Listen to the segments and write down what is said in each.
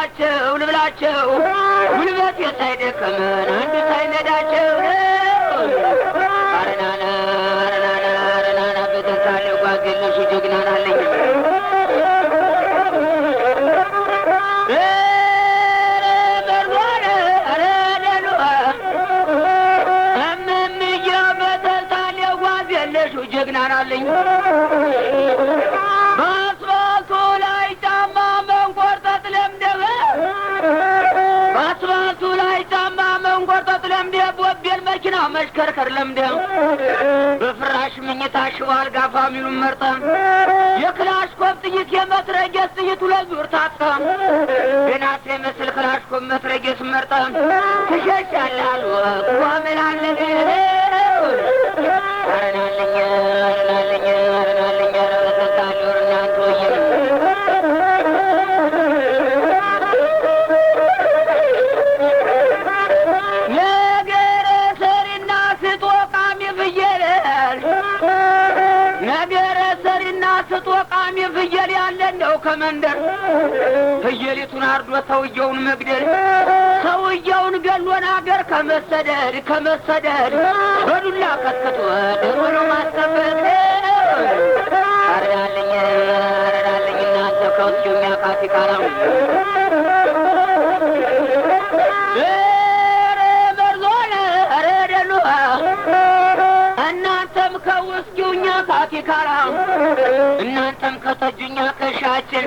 ልብላቸው ልብላቸው ጉልበት የሳይደክምን አንዱ ሳይነዳቸው አረናና አረናና አረናና በተሳለ ጓገለሹ ጀግናናለኝ ጀግናናለኝ በአስፋልቱ ላይ ጫማ መንቆርጠጥ ለምደህ በአስፋልቱ ላይ ጫማ መንቆርጠጥ ለምደህ ቦቤል መኪና መሽከርከር ለምደህ በፍራሽ ምኝታ ሽባ አልጋ ፋሚሉን መርጠህ የክላሽኮቭ ጥይት የመትረየስ ጥይት ሁለት ዙር ታጥቀህ ገና ሳይመስል ክላሽኮቭ መትረየስ መርጠህ ትሸሻለህ አሉ ቆምላለህ አረናለኝ አረናለኝ አረናለኝ አረናለኝ እናንተ ወይን ነገረ ሰሪና ስጦቃሚ ፍየል ነገረ ሰሪና ስጦቃሚ ፍየል ያለ ነው ከመንደር ፍየሊቱን አርዶ ሰውየውን መግደል ሰውየውን ገሎን አገር ከመሰደድ ከመሰደድ በዱላ ቀጥቅጦ ድሮ ነው ማስጠበቅ አረናለኝ አረናለኝ እናንተ ከውስጥ የሚያቃቲ ቃላም እናንተም ከውስኪውኛ ካቲካራ እናንተም ከጠጁኛ ከሻችን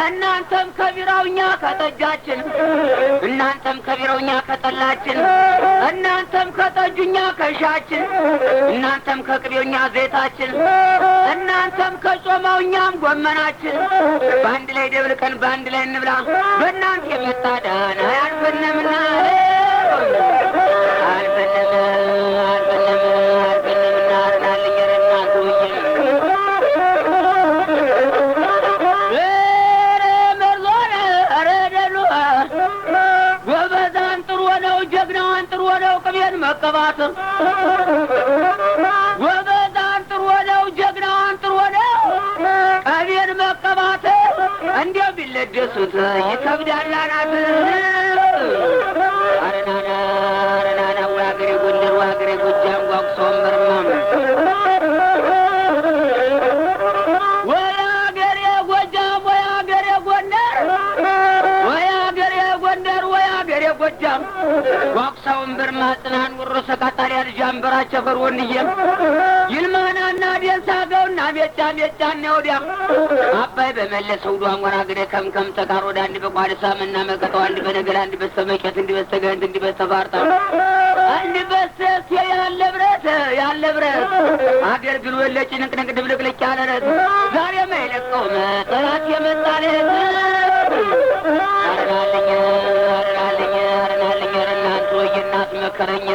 እናንተም ከቢራውኛ ከጠጃችን እናንተም ከቢራውኛ ከጠላችን እናንተም ከጠጁኛ ከሻችን እናንተም ከቅቤውኛ ዘይታችን እናንተም ከጮማውኛም ጎመናችን በአንድ ላይ ደብልቀን በአንድ ላይ እንብላ በእናንተ የመጣ ዳና አያልፈንምና አልፈንም አልፈንም አልፈንምና አረናለኝ እናንተ ወይን ኧረ መርዞነ ኧረ ደሉ ጎበዝ አንጥሮ ነው ጀግናው አንጥሮ ነው ቅቤን መቀባት ጎበዝ አንጥሮ ነው ጀግናው አንጥሮ ነው ቅቤን መቀባት እንዲያው ቢለደሱት ይከብዳል አናት አረናና አረናና ወአገሬ ጎንደር ወአገሬ ጎጃም ጓጉሶ ወንበርማም ወአገሬ ጎጃም ወአገሬ ጎንደር ወአገሬ ጎንደር ወአገሬ ጎጃም ጓጉሳ ወንበርማ ጽናን ወሮ ሰቃጣሪ ልጅ አንበራ ቸፈር ወንድዬ ይልማናና ደንሳገውና ሜጫ ሜጫና ወዲያ አባይ በመለሰው ዷን ወራግደ ከምከም ተቃሮ አንድ በቋድሳ መና መቀጠው አንድ በነገር አንድ በስተመቄት እንዲ በስተገንት እንዲ በስተፋርጣ አንድ በስተስ ያለ ብረት ያለ ብረት አገልግሎ ለጭንቅንቅ ድብልቅልቅ ያለ ረት ዛሬ ማይለቀው ጠላት የመጣለት አረናለኝ አረናለኝ አረናለኝ እናንተ ወይናት መከረኝ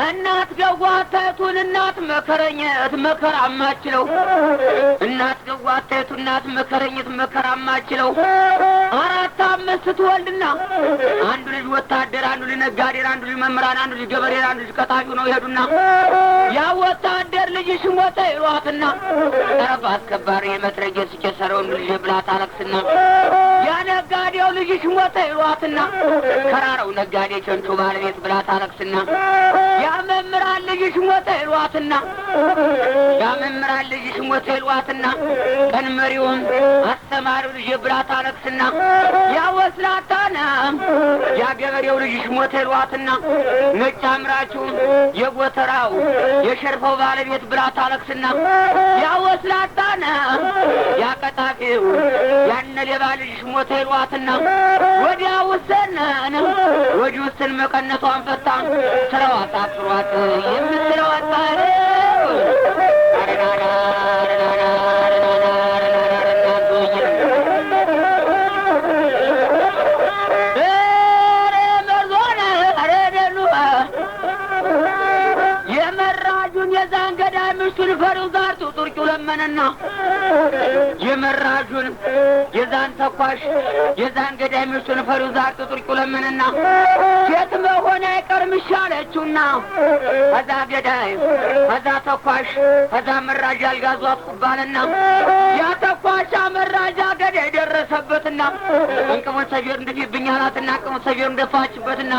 እናት ገዋታቱን እናት መከረኝት መከራማችለው እናት ገዋታቱ እናት መከረኝት መከራማችለው አራት አምስት ትወልድና አንዱ ልጅ ወታደር አንዱ ልጅ ነጋዴ አንዱ ልጅ መምህራን አንዱ ልጅ ገበሬ አንዱ ልጅ ቀጣፊ ነው ይሄዱና ያ ወታደር ልጅሽ ሞተ ይሏትና ጠረፍ አስከባሪ የመትረየስ ቄሰረውን ልጅ ብላ ታለቅስና ያ ነጋዴው ልጅሽ ሞተ ይሏትና ከራራው ነጋዴ ቸንቹ ባለቤት ብላ ታለቅስና ያ መምህራን ልጅሽ ሞተ ይሏትና ያ መምህራን ልጅሽ ሞተ ይሏትና ቀን መሪውን አስተማሪው ልጅ ብላ ታለቅስና ያ ወስላታና ያ ገበሬው ልጅሽ ሞተ ይሏትና ነጭ አምራቹ የጎተራው የሸርፈው ባለቤት ብላ ታለቅስና ያ ወስላታና ያ ቀጣፊው ያነ ሌባ ልጅሽ ሞተ ይሏትና ወዲያ ወሰነን ወዲህ ወሰን መቀነቷን ፈታ ስራዋ ታፍሯት የምትለው አጣረ አረናና አረናና አረናና አረናና ኧረ መርዞነ ኧረ ደሉ የመራጁን የዛን ገዳይ ምሽቱን ፈሪው ዛርቱ ጡርቂው ለመነና የመራዡን የዛን ተኳሽ የዛን ገዳይ ምሽቱን ፈሪው ዛርቱ ጡርቂው ለመነና ሴት መሆን አይቀርም ይሻለችውና ከዛ ገዳይ ከዛ ተኳሽ ከዛ መራዥ አልጋዟት ቁባልና ያ ተኳሽ መራዣ ገዳይ ደረሰበትና እንቅሙን ሰፊር እንድፊብኝ አላትና እንቅሙን ሰፊር እንደፋችበትና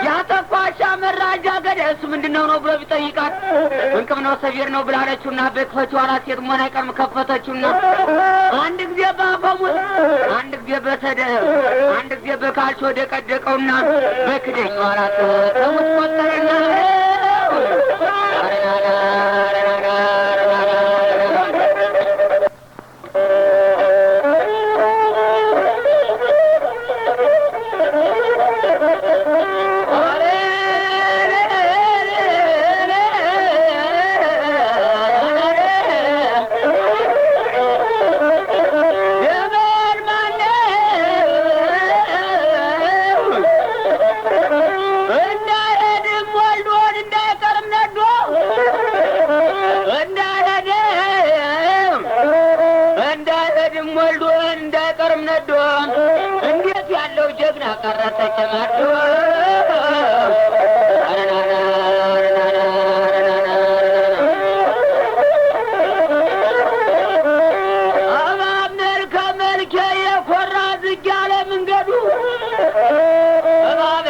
ያ ተኳሽ መራዣ ገዳይ እሱ ምንድነው ነው ብሎ ቢጠይቃት እንቅም ነው ሰፊር ነው ብላለችውና በክፈችው አላት። ሴት መሆን አይቀርም ከፈተችውና አንድ ጊዜ ባፈሙዝ አንድ ጊዜ በሰደብ አንድ ጊዜ በካልቾ ደቀደቀውና በክደኝ አላት። ተሙት ቆጠረና እንዴት ያለው ጀግና ቀረ ተጨማዶ እባብ መልከ መልኬ የኮራ ዝግ ያለ መንገዱ እባብ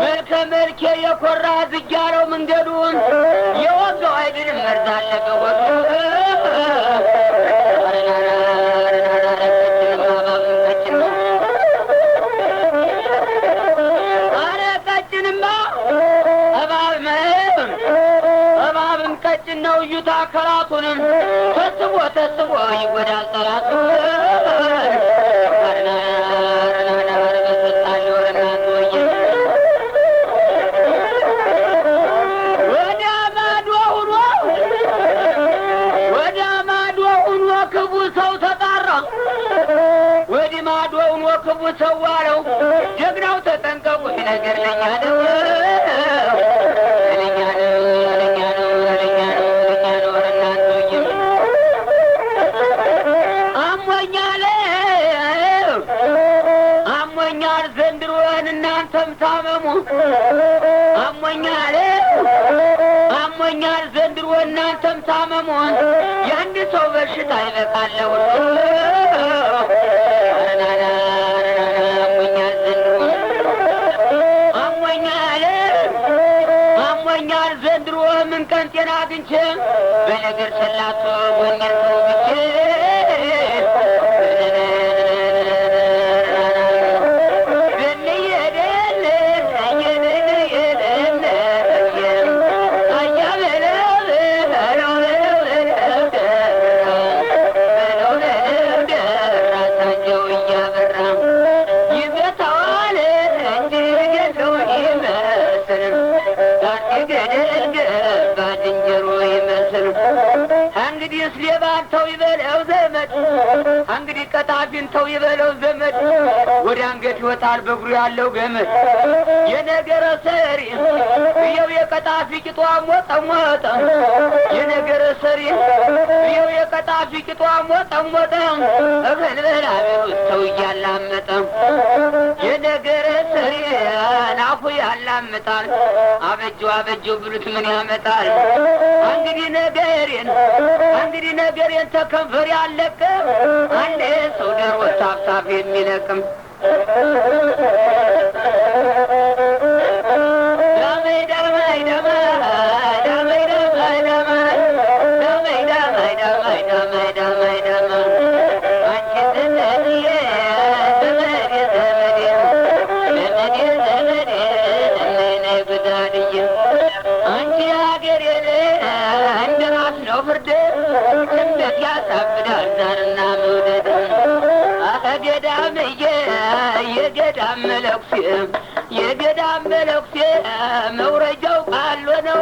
መልከ መልኬ የኮራ ዝግ ያለው መንገዱን የወጋው አይድንም መርዝ አለቀ ወዱ። እባብም ቀጭን ነው እዩታ ከራቱንም ተስቦ ተስቦ ይጎዳል ጠላቱ። ወዲያ ማዶ ሁኖ ወዲያ ማዶ ሁኖ ክቡ ሰው ተጣራ ወዲህ ማዶ ሁኖ ክቡ ሰው አለው ጀግናው ተጠንቀቁ ነገር ለኛ ነው ለኛ ነው ለኛ ነው ለኛ ነው ለኛ ነው ለእናንተ አሞኛል አሞኛል ዘንድሮን እናንተም ታመሙ አሞኛል አሞኛል ዘንድሮ እናንተም ታመሙ የአንድ ሰው በሽታ ይበቃል ለሁሉ። አሞኛል ዘንድሮ አሞኛል አሞኛል ዘንድሮ ምን ቀን ጤና አግኝቼ በነገር ሰላቶ ጎኔን ተውግቼ እንግዲህ ሌባን ተው ይበለው ዘመድ እንግዲህ ቀጣፊን ተው ይበለው ዘመድ ወደ አንገት ይወጣል በእግሩ ያለው ገመድ የነገረ ሰሪ ይኸው የቀጣፊ ቂጧ ሞጠ ሞጠ የነገረ ሰሪ ይኸው የቀጣፊ ቂጧ ሞጠ ሞጠ እህል በላ ቢሉት ሰው እያላመጠ የነገረ ሰሪ ናፉ ያላምጣል አበጀው አበጀው ብሉት ምን ያመጣል? እንግዲህ ነገሬን እንግዲህ ነገሬን ተከንፈር ያለቅም አንድ ሰው ደሮ ሳፍሳፍ የሚለቅም ዳመይ ዳመይ ዳመይ ዳመይ ዳመይ ዳመይ ዳመይ ዳመይ ዳመይ ዳመይ ዳመይ አንቺ ዘመዴ ዘመዴ ዘመዴ ዘመዴ ዘመዴ ነይ ጉዳድዬ አንቺ ሀገሬ እንደ ራስ ነው ፍርድ እንዴት ያሳብዳል ዛርና መውደድ ገዳምዬ የገዳም መለኩሴ የገዳም መለኩሴ መውረጃው ቃሎ ነው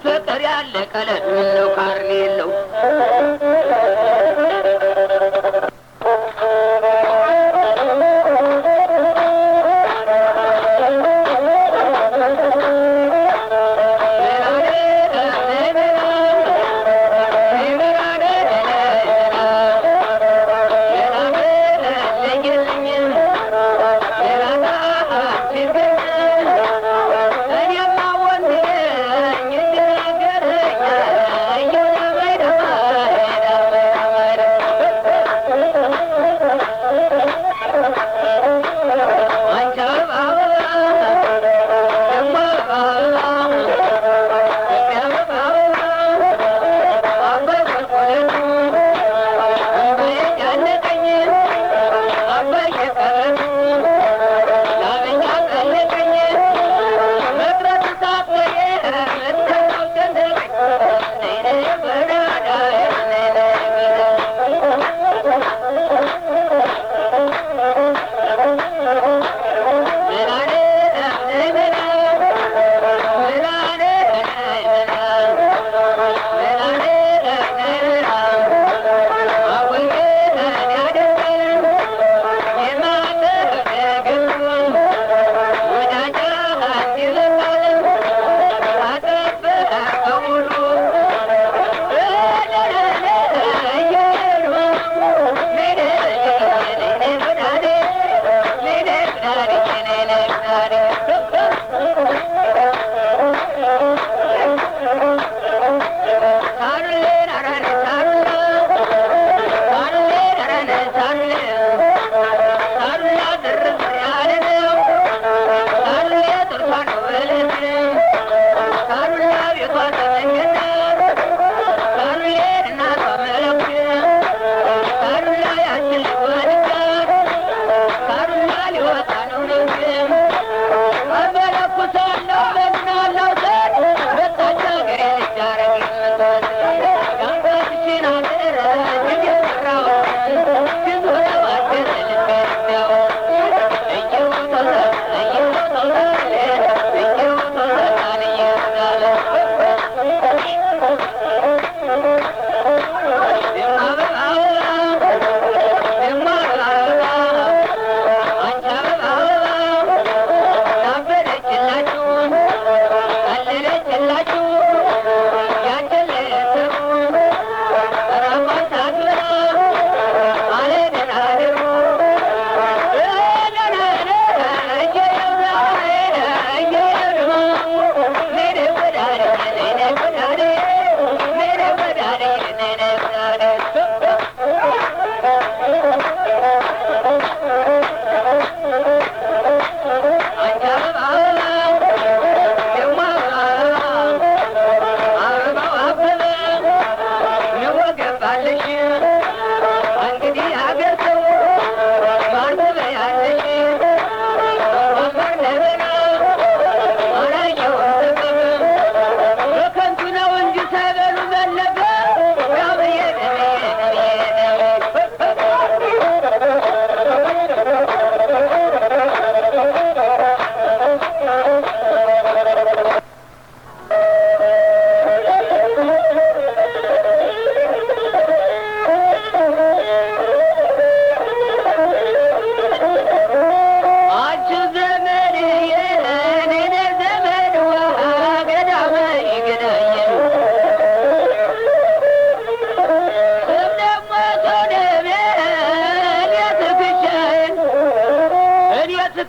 ፍቅር ያለቀለት ምነው ካርኔ የለው።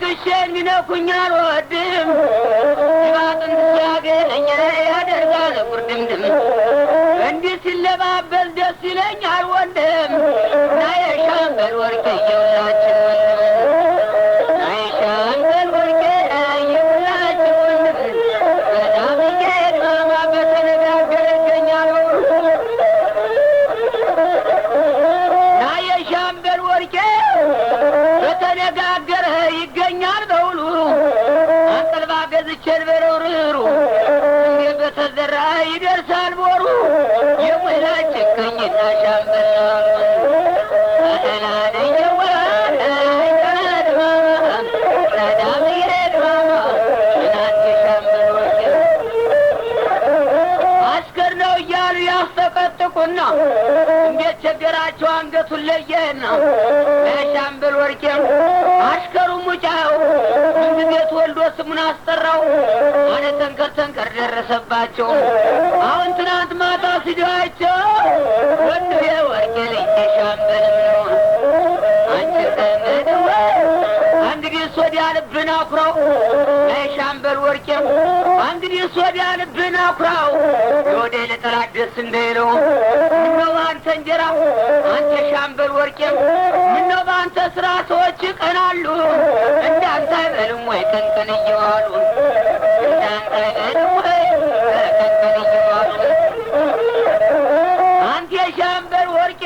ትከሻዬን ቢነኩኝ አልወድም ጅባጥንት ሲያገኘ ያደርጋል ጉርድምድም እንዲህ ሲለባበስ ደስ ይለኛል ወንድም ና የሻምበል ወርቄ የሁላችን ወንድም ና የሻምበል ወርቄ የሁላችን ወንድም በዳምዬ ማማ በተነጋገረ ይገኛል ና የሻምበል ወርቄ በተነጋገረ ይገኛል በውሉ አንጠልባ ገዝቼ ልበለው ርሩ እንዴ በተዘራ ይደርሳል ቦሩ የሙላችን ቅኝና ሻምበል አስከር ነው እያሉ ያስጠቀጥቁና እንዴት ቸገራቸው አንገቱን ለየና ለሻምበል ወርቄ አሽከሩ ሙጫው ምንጊዜ ተወልዶ ስሙን አስጠራው አነ ተንከር ተንከር ደረሰባቸው አሁን ትናንት ማታ ሲዲዋቸው ወንዱ የወርቄ ልጅ ሻምበልም ነው አንቺ ዘመድዋ እንግዲህ ወዲያ ልብን አኩራው ለሻምበል ወርቄ እንግዲህ ወዲያ ልብን አኩራው ወደ ለጠላት ደስ እንዳይለው ምነው በአንተ እንጀራ አንተ ሻምበል ወርቄ ምነው በአንተ ስራ ሰዎች ይቀናሉ እንዳንተ አይበሉም ወይ ቀንቀን እየዋሉ እንዳንተ አይበሉም ወይ ቀንቀን እየዋሉ አንተ የሻምበል ወርቄ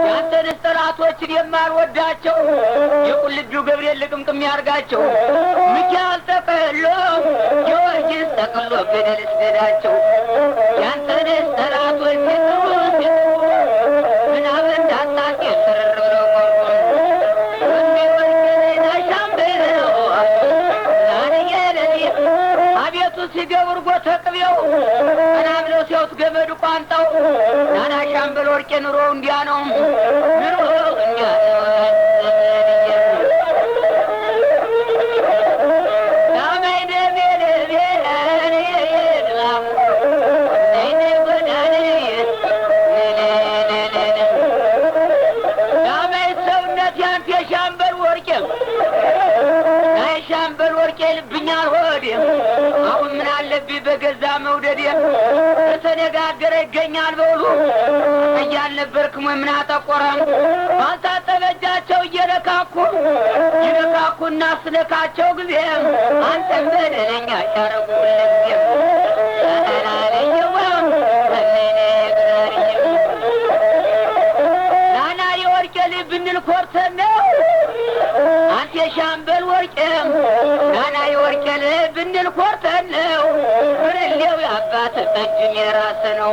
ያንተንስ ጠላቶችን የማልወዳቸው የቁልቢው ገብርኤል ልቅምቅም ያርጋቸው ሚካኤል ጠቅሎ ጊዮርጊስ ጠቅሎ ገደል ስደዳቸው ያንተንስ ጠላቶች ሲጥሩ ሲጥሩ ምናምን እንዳታጤ ስርር ብለው ቆርጦ ወንዴ ወርቄ ሻምበል አቤቱ ሲገብር ጎተቅቤው ቀና ብለው ሲያዩት ገመዱ ቋንጣው ናና ሻምበል ወርቄ ኑሮ እንዲያ ነው ኑሮ እንዲያ ነው ሻምበል ወርቄ ልብኛል ሆዴ አሁን ምን አለብኝ በገዛ መውደዴ በተነጋገረ ይገኛል በውሉ እያልነበርክም ወይ ምን አጠቆረም ባልታጠበ እጃቸው እየነካኩ ይነካኩና ስነካቸው ጊዜ አንተም በደለኛ ያረጉ ሁልጊዜም ናና የወርቄ ልጅ ብንል ኮርተን ነው አንተ የሻምበል ወርቄ ናና የወርቄ ልጅ ብንል ኮርተን ነው ብርሌው የአባት ጠጅም የራስ ነው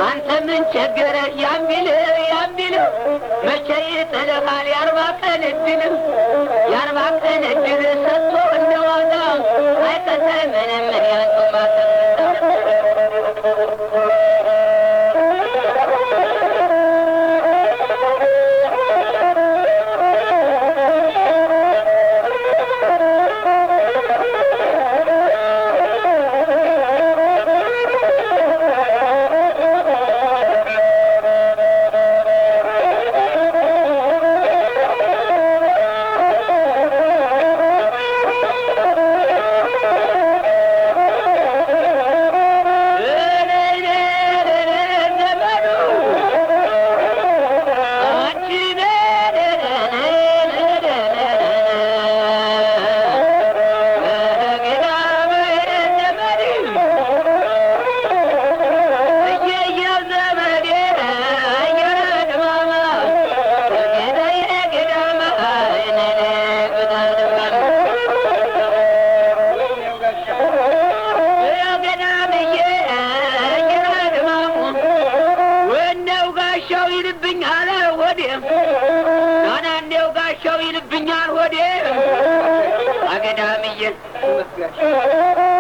አንተ ምን ቸገረህ ያምቢልህ ያምቢልህ መቼ ይጥልሃል የአርባ ቀን እድልህ የአርባ ቀን እድልህ ሰጥቶ እንደዋዛ አይቀተህ ምንም ምን ያንቱ ማተምታ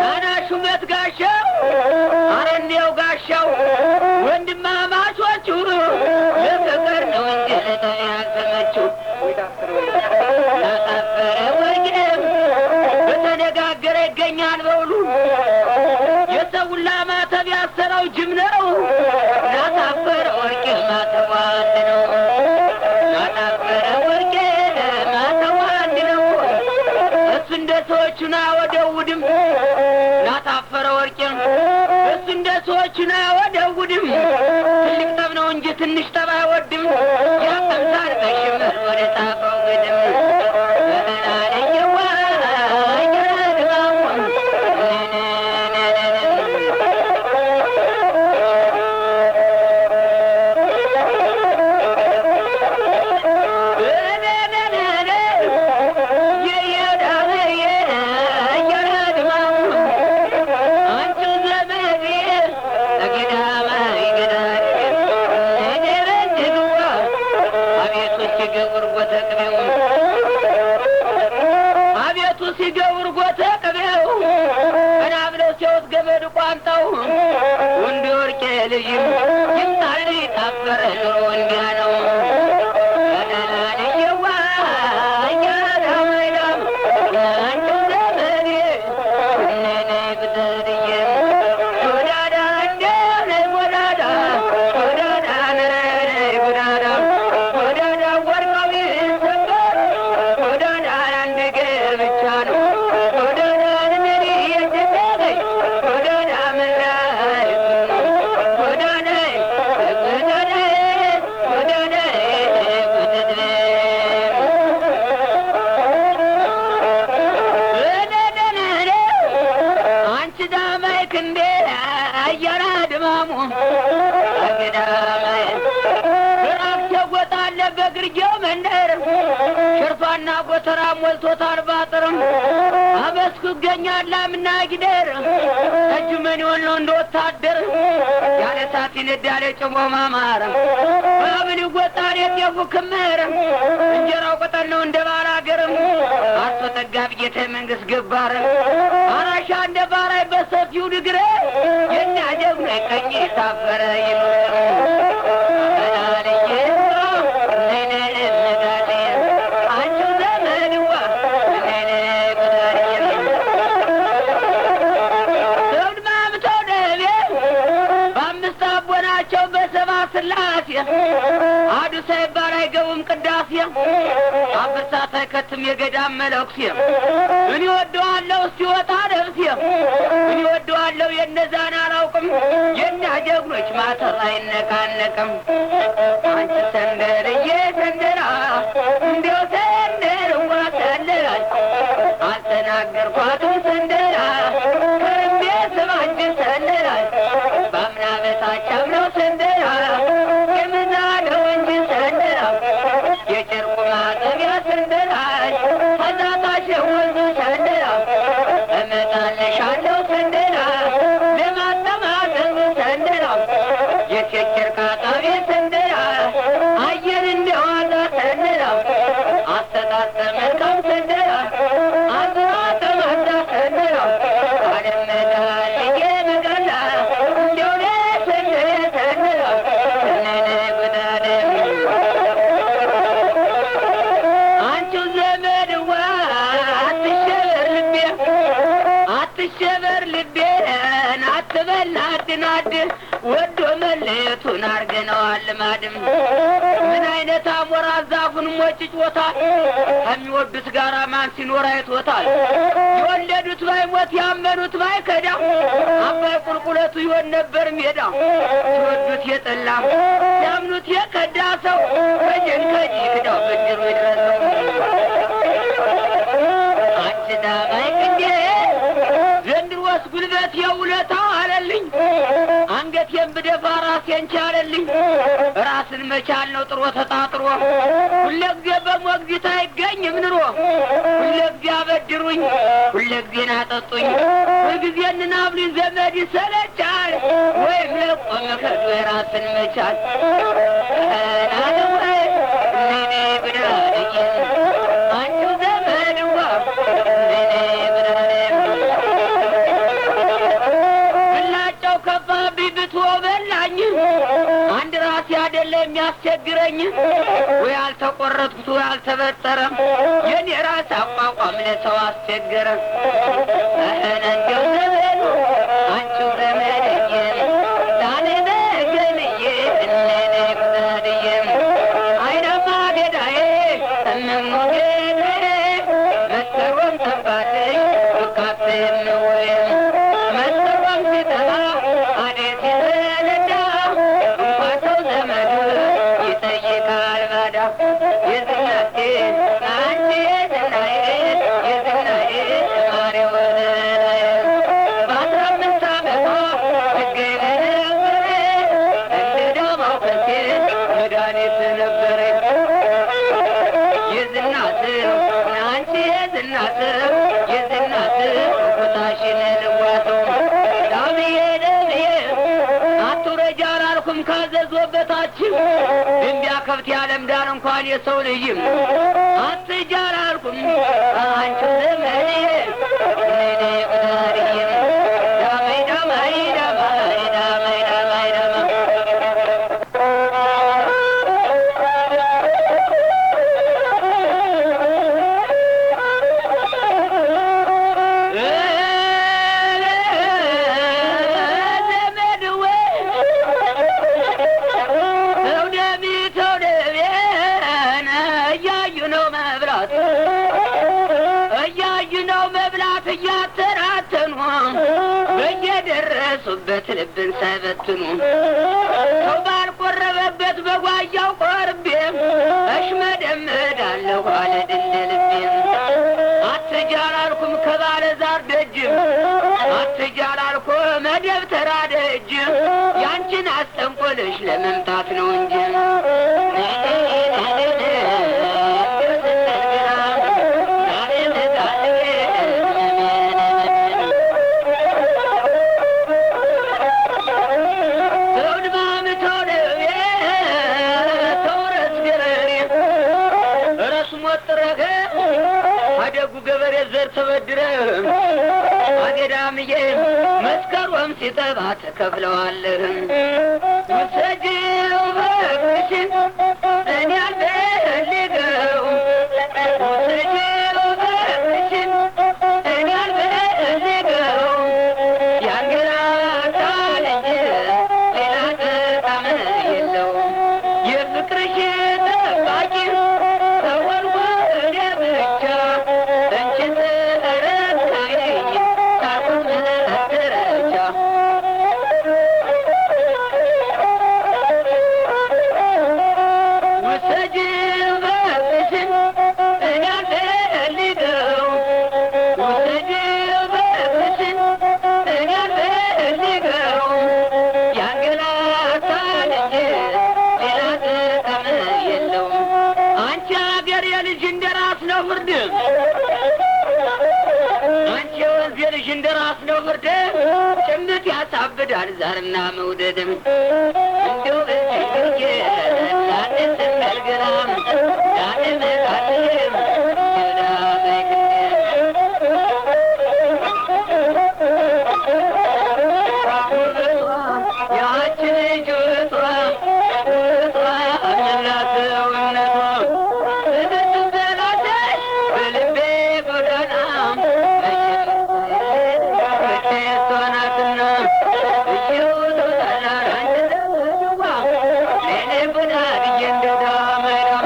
ናና ሹመት ጋሻው አረኔው ጋሻው ወንድማማቾቹ ለፍቅር ነው እንጂ ለጠብ ያልተመቹ ላሳፈረ ወርቄም በተነጋገረ ይገኛል በውሉ የሰውላ ማተብ ያሰረው ጅም ነው ላሳፈረ ወርቄ ማተቧ አንድ ነው ላሳፈረ ወርቄ ማተቧ አንድ ነው ሌሎችን አይወደውድም። ትልቅ ጠብ ነው እንጂ ትንሽ ጠብ አይወድም። ያቀምሳል በሽመል ወደ ጣፋው ግድም። አቤቱ ሲገብር ጎተ ቅቤው ቀና ብለው ሲያዩት ገመድ ቋንጣው ወንድ ወርቄ ልጅ ይምጣልኝ ታፈረ ኑሮ እንዲያ ነው። በግርጌው መንደር ሽርፋና ጎተራ ሞልቶታል ባጥርም አበስኩ ይገኛል ላምና ጊደር እጁ ምን ይሆን ነው እንደ ወታደር ያለ እሳት ይነዳል የጭሞ ማማር በምን ይወጣል የጤፉ ክምር እንጀራው ቅጠል ነው እንደ ባላገርም አርሶ ጠጋቢ ጌታ መንግስት ገባር አራሻ እንደ ባራይ በሰፊው ንግረ የኛ ጀግኖ ቀኝ የታፈረ ይኑር። ስላሴ አዱ ሳይባል አይገቡም ቅዳሴ አብርሳት አይከትም የገዳም መለኩሴ እኔ ወደዋለሁ ሲወጣ ነፍሴ እኔ ወደዋለሁ የነዛን አላውቅም የኛ ጀግኖች ማተብ አይነቃነቅም። አንቺ ሰንደልዬ ሰንደላ እንዲያው ሰንደልዋ ሰንደላ አልተናገርኳትም ሰንደላ ከርሜ ስማንቺ ሰንደላ ባምና በታች አምነው ሰንደላ የምናለው እንጂ ሰንደላ የጨርቁ ማጠቢያ ሰንደላ ከዛታሽ ወንዙ ሰንደላ እመጣልሻለሁ ሰንደላ ለማጠማጠሙ ሰንደላ የሴት ጨርቅ አጣቢ ሰንደላ አየር እንደዋዛ ሰንደላ አሰጣጠ መልካም ሰንደላ አዘራጠማዛ ሰንደላ አለመጣልዬ መቀላ እንዲያው ሰንደላ አንቺው ዘመድዋ አትሸበር ልቤ አትሸበር ልቤን አትበል ናድ ናድ ወዶ መለየቱን አርገነዋል ልማድም ምን አይነት አሞራ ዛፉን ሞጭጮታል ከሚወዱት ጋራ ማን ሲኖር አይቶታል የወለዱት ባይሞት ያመኑት ባይከዳ አባይ ቁልቁለቱ ይሆን ነበር ሜዳ ሲወዱት የጠላ ያምኑት የከዳ ሰው ከጅን ከጂ ክዳው ብድሩ ይድረሰው። አንቺ ዳማይ ቅንዴ ዘንድሮስ ጉልበት የውለታው አለልኝ አንገቴን ብደፋ ራሴን ቻለልኝ ራስን መቻል ነው ጥሮ ተጣጥሮ ሁለጊዜ በሞግዚት አይገኝም ኑሮ ሁለጊዜ አበድሩኝ ሁለጊዜ ናጠጡኝ ሁልጊዜ እንናብሉኝ ዘመድ ይሰለቻል ወይም ለቆ መከዱ የራስን መቻል አንቺው ዘመድዋ ብላጫው ከፋብኝ ብትወው በላኝ አንድ ራሴ አይደለ የሚያስቸግረኝ ወይ አልተቆረጥኩት ወይ አልተበጠረ የኔ ራስ አቋቋም ለሰው አስቸገረ። እንዲያው ዘመኑ አንቺው ዘመድዬ ዳኔ መገንዬ እኔ ጉዳድዬ አይናማ ገዳዬ እምሞጌ መስከረም ጠባለኝ ወካፌም ወይም መስከረም ሲጠባ አዴ ሲጠባ የዝናቴ አንቺ የዝናዬ የዝናዬ ማሬ ወለላዬ በ15 ዓመቷ ትገኝ ነበረ እንደ ዳማው ከሴ መድኃኒት ነበረ። የዝና ስም አንቺ የዝና ስም የዝና ስም ኩታሽን ልዋሰው ዳምዬ ደምዬ አትውረጅ አላልኩም ካዘዞ በታች ድንቢያ ከብት ያለምዳል እንኳን የሰው ልጅም አትጅ አላልኩም አንቺ ዘመዴ ነይ ቁዳርዬ ዳማይ ዳማይ ዳማይ ዳማይ ዳማይ ዳማ እያዩ ነው መብላት እያተራተኑ በየደረሱበት ልብን ሳይበትኑ ሰው ባልቆረበበት በጓያው ቆርቤ እሽመደምዳለሁ አለ እንደ ልቤ። አትጅ አላልኩም ከባለ ዛር ደጅ አትጅ አላልኩም መደብተራ ደጅ ያንቺን አስጠንቆልሽ ለመምታት ነው እንጂ። አደጉ ገበሬ ዘር ተበድረ አገዳምዬ መስከረም ሲጠባ ተከፍለዋለህ። ውሰጂው ፍቅርሽን እኔ አልፈልገውም ውሰጂው ፍቅርሽን እኔ አልፈልገውም ያንገላታል እንጂ ሌላ ጥቅም የለውም። የፍቅርሽ ጠባቂ ተወልኩ እኔ ብቻ እንቺ ተረካቢኝ ታቁም ትረቻ ውሰጂው ፍቅርሽን እኔ አልፈልገውም ውሰጂው ፍቅርሽን እኔ አልፈልገውም ያንገላታል እንጂ ሌላ ጥቅም የለውም። አንቺ አገር የልጅ እንደ ራስ ነው ፍርድ አንቺ የወንዝ የልጅ እንደ ራስ ነው ፍርድ ጭምት ያሳብዳል ዛርና መውደድም እንደው እጅ ላንስመልግራም ላንመቃልም ያች ልጅ ውጧ ውጧ እምነት እውነቷ ስትበላሸሽ በልቤ ጎዳና መቼ እሷ ናትና እሺው ተውታላር አንቺ ዘመድዋ ሌሌ ቡና ብዬ እንደው ዳማይ ዳማ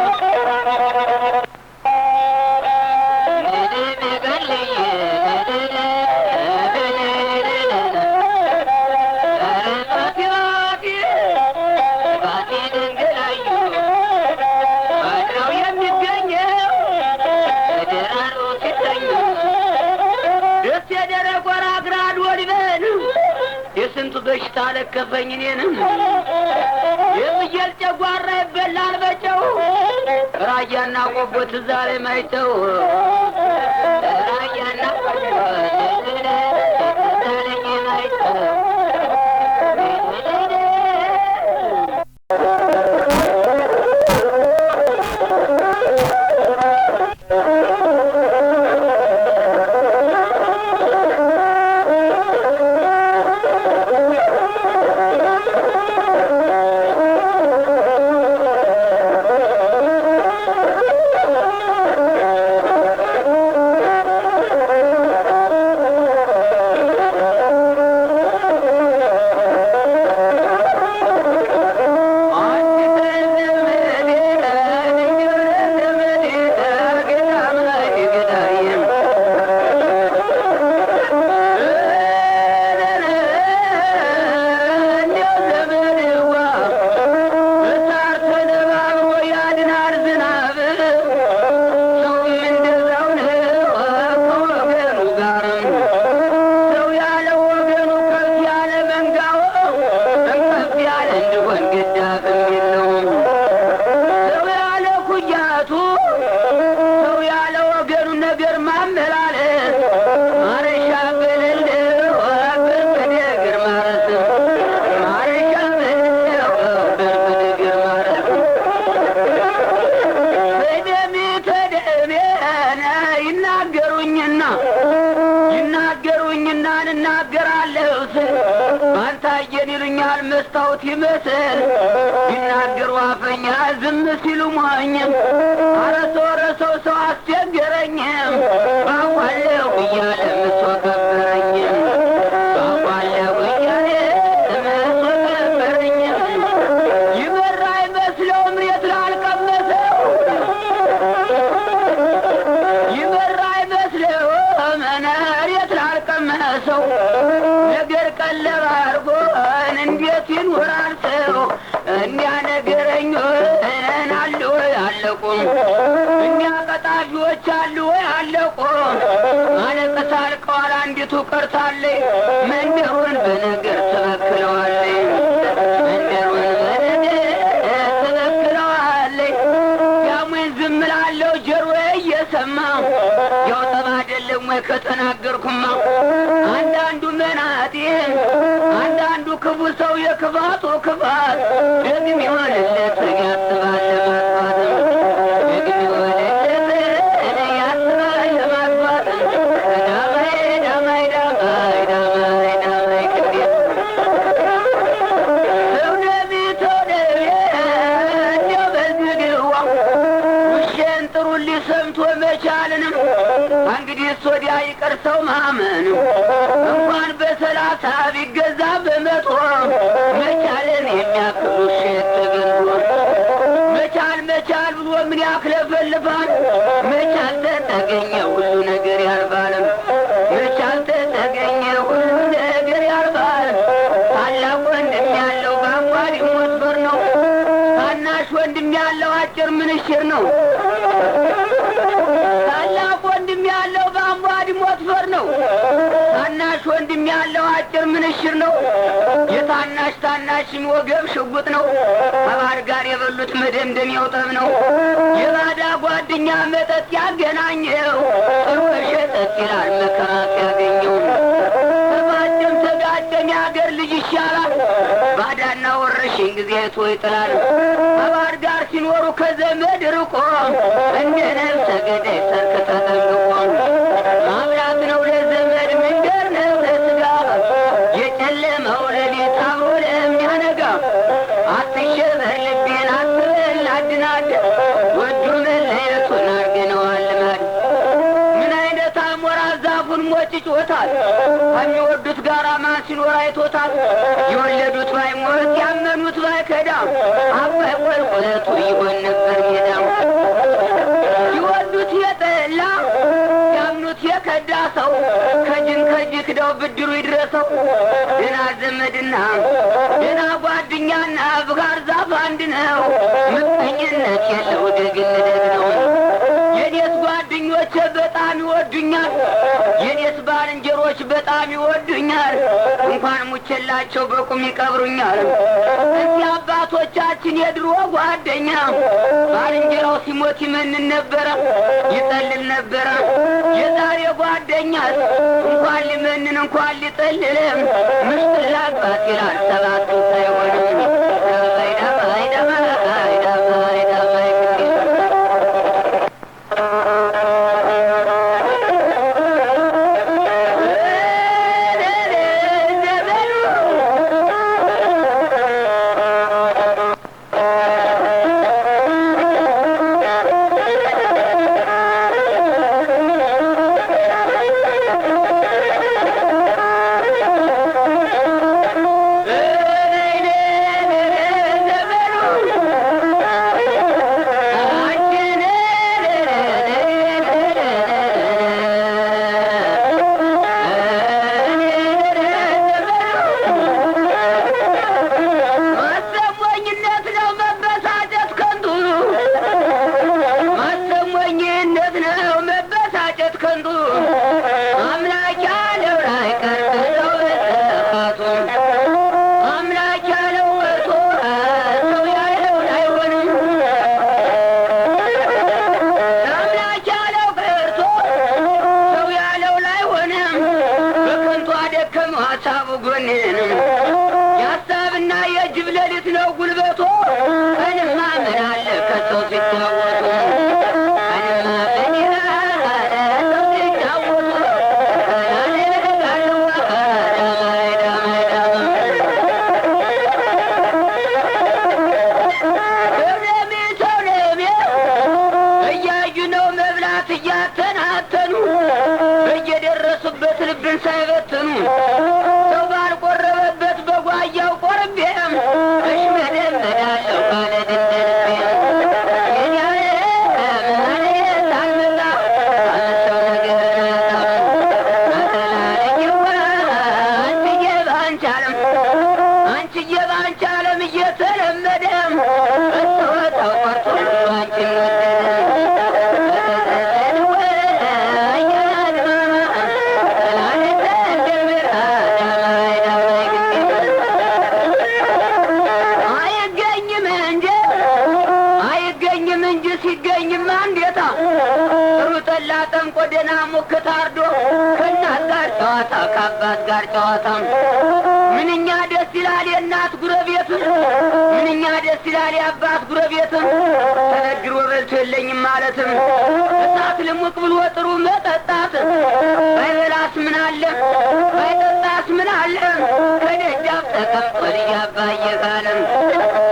የስንቱ በሽታ ለከፈኝ እኔንም የፍየል ጨጓራ ይበላል በጨው ራያና ቆቦ ትዝ አለኝ ማይጨው ራያና ቆቦ ትዝ አለኝ ማይጨው። መስታወት ይመስል ቢናገሩ አፈኛ ዝም ሲሉ ሞኝ። ኧረ ሰው ኧረ ሰው ሰው አስቸገረኝም ባቋለው እያለ ምሶ ከበረኝም ባቋለው እያለ ምሶ ከበረኝም። ይበራ አይመስለው ምሬት ላልቀመሰው ይበራ አይመስለው መሬት ላልቀመሰው ነገር ቀለብ አድርጎን እንዴት ይኖራል ሰው? እኒያ ነገረኞች አሉ ወይ አለቁም? እኒያ ቀጣፊዎች አሉ ወይ አለቁም? ማለቀስ አልቀዋል፣ አንዲቱ ቀርታለች። መንደሩን በነገር ትበክለዋለች። መንደሩን በነገር ትበክለዋለች። ያሙን ዝም እላለሁ ጆሮዬ እየሰማ ያው ጠብ አይደለም ወይ ከተናገርኩማ። አንዳንዱ መናጤ አንዳንዱ ክፉ ሰው የክፋቱ ክፋት ደግም ይሆንለት ያስባል ለማጥፋት ደግም ይሆንለት ያስባል ለማጥፋት። ዳማይ ዳማይ ዳማይ ዳማይ ዳማይ ቅዴ ተው ነቢ ተው ነቢ እንዲያው በዚህ ግዋ ውሼን ጥሩልኝ ሰምቶ መቻልንም እንግዲህ ወዲያ ይቀር ሰው ማመን እንኳን በ30 ቢገዛ በ100 መቻልን የሚያክል ውሼ ተገንቶ መቻል መቻል ብሎ ምን ያክለፈልፋል? መቻል ተተገኘ ሁሉ ነገር ያልፋል። መቻል ተተገኘ ሁሉ ነገር ያልፋል። ታላቅ ወንድም ያለው በአንኳር ሞት በር ነው። ታናሽ ወንድም ያለው አጭር ምንሽር ነው። ታላቅ ወንድም ያለው በአንቧዲ ሞት ፈር ነው። ታናሽ ወንድም ያለው አጭር ምንሽር ነው። የታናሽ ታናሽም ወገብ ሽጉጥ ነው። ከባድ ጋር የበሉት መደምደሚያው ጠብ ነው። የባዳ ጓደኛ መጠጥ ያገናኘው ጥሩ ሸጠጥ ይላል መከራ ሲያገኘው። ተፋጨም ተጋጨም የአገር ልጅ ይሻላል። ባዳና ወረሽኝ ጊዜ አይቶ ይጥላል። ከባድ ጋር ሲኖሩ ከዘመድ ርቆ እንደ ነፍሰ ገዳይ ሰርክ ተጠንቅቆ ማብራት ነው ለዘመድ መንገድ ነው ለስጋ የጨለመው ሌሊት አብሮ ለሚያነጋ። አትሸበር ልቤን አትበል አድናድ ወዶ መለየቱን አርገነዋል ልማድ። ምን አይነት አሞራ ዛፉን ሞጭጮታል? ከሚወዱት ጋራ ማን ሲኖር አይቶታል? የወለዱት ባይሞት ያመኑት ባይከዳ አባይ ቆልቁለቱ ይሆን ነበር ሜዳ። ይወዱት የጠላ ያምኑት የከዳ ሰው ከጅን ከጅ ክደው ብድሩ ይድረሰው። ደህና ዘመድና ደህና ጓደኛና ብጋር ዛፍ አንድ ነው። ምቀኝነት የለው ደግን ደግ ነው። የኔስ ጓደኞቼ በጣም ይወዱኛል። የኔስ ባልንጀሮች በጣም ይወዱኛል። እንኳን ሙቼላቸው በቁም ይቀብሩኛል። እዚህ አባቶቻችን የድሮ ጓደኛ ባልንጀራው ሲሞት ይመንን ነበረ፣ ይጠልል ነበረ። የዛሬ ጓደኛስ እንኳን ሊመንን እንኳን ሊጠልልም ምሽት ላግባት ይላል ሰባቱ ሳይሆንም። ዳማይ ዳማይ ዳማይ ዳማይ ዳማይ ማሰሞኝነት ነው መበሳጨት ከንቱ። ማሰሞኝነት ነው መበሳጨት ከንቱ። አምላክ ያለው ላይ ቀርቶ በጥፋቱ አምላክ ያለው ወጥቶ ሰው ያለው አይሆንም። አምላክ ያለው ቀርቶ ሰው ያለው ላይሆንም። በከንቱ አደከመው ሀሳቡ ጎኔንም የሀሳብና የጅብ ሌሊት ነው ጉልበቱ። ቀንማ ምን አለ ከሰው ሲጫወቱ ቀንማ ምን አለ ሰው ሲጫወቱ። ዳማይ ዳማይ ዳማይ ዳማይ ሳይበታተኑ በየደረሱበት ልብን ሳይበትኑ ሰው ባልቆረበበት በጓያው ቆርቤም እሽመደመዳለሁ ማለት እንደ አንቺዬ ባንቺ ዓለም እየተለመደ እተወጣው ቀርቶ አንቺን ወደደ። አይገኝም እንጂ አይገኝም እንጂ ሲገኝማ እንዴታ ጥሩ ጠላ ጠምቆ ደህና ሙክት አርዶ ከእናት ጋር ጨዋታ ከአባት ጋር ጨዋታ ምንኛ ደስ ይላል የእናት ጉረቤት፣ ምንኛ ደስ ይላል የአባት ጉረቤት። ተነግሮ በልቶ የለኝም ማለትም እሳት ልሙቅ ብሎ ጥሩ መጠጣት ባይበላስ ምን አለ ባይጠጣስ ምን አለ ከደጃፍ ተቀምጦ ልጅ አባዬ ካለም